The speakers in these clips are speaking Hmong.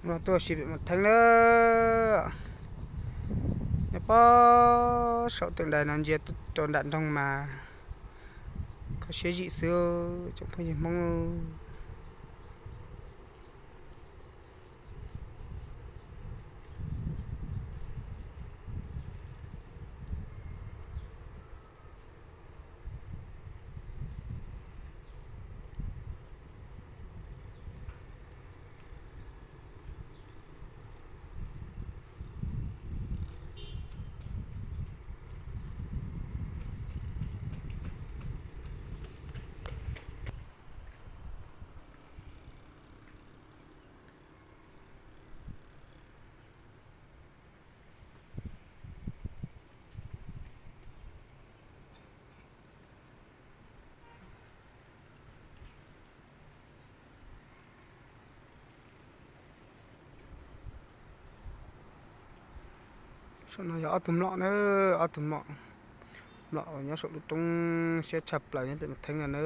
Tuaj si pem Mas Theeb na, nyob pob saum teem dais no ntsia rau nram nroog mas kho siab zim xwb tsoom phooj ywg Hmoob. Saum no yog ob tug mlom na, ob tug mlom, mlom nyob saum lub roob siab tshaj plaws nyob pem Mas Theeb no na.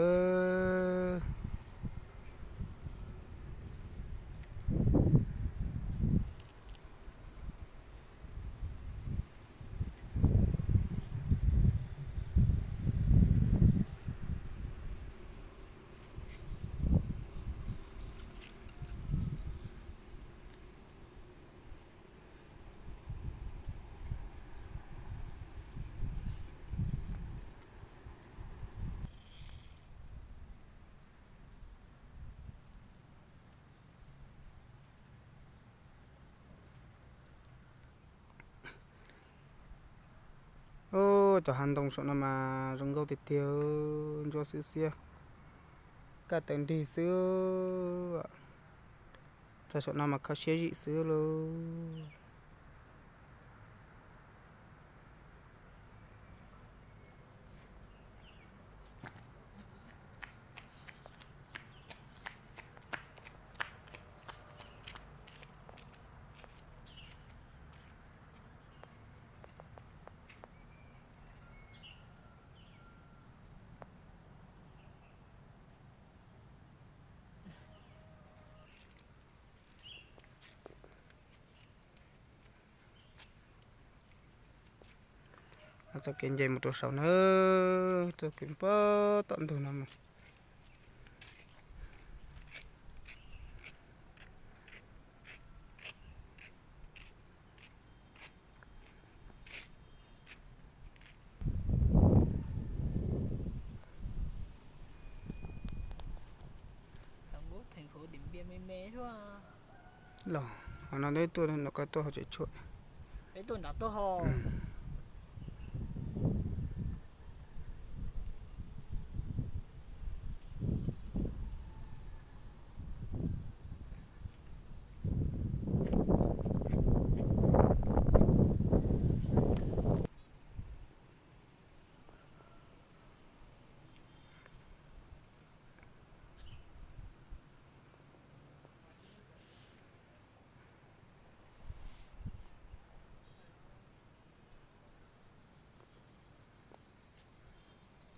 Cov hav ntoo saum no mas zoo nkauj tiag tiag, ntsuab xwb xiab, kaj tawv nrig xwb. Txog saum no mas kho siab zim xwb lauj. Txoj kev nce mus rau saum na, txoj kev puag tom ntug no mus. Los, qhov no peb tuaj no koj tuaj hauv tsev tshuaj.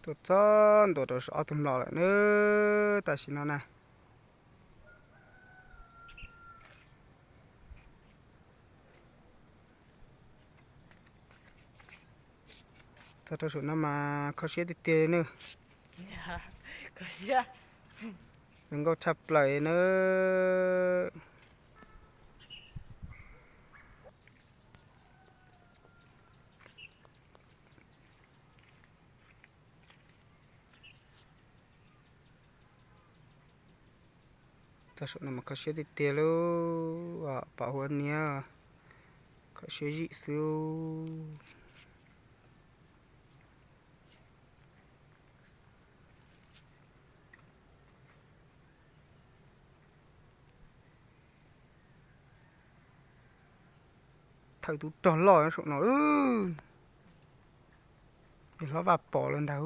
Tuaj txog ntua rau saum ob tug mlom lawm na, tam sim no na. Txog rau saum no mas kho siab tiag tiag nawb. Zoo nkauj tshaj plaws nawb. Txog saum no mas kho siab tiag tiag lauj, pom huab niab, kho siab zim xwb. Thawj tub rog loj saum no, hlob Vaj Pov lawv ntag.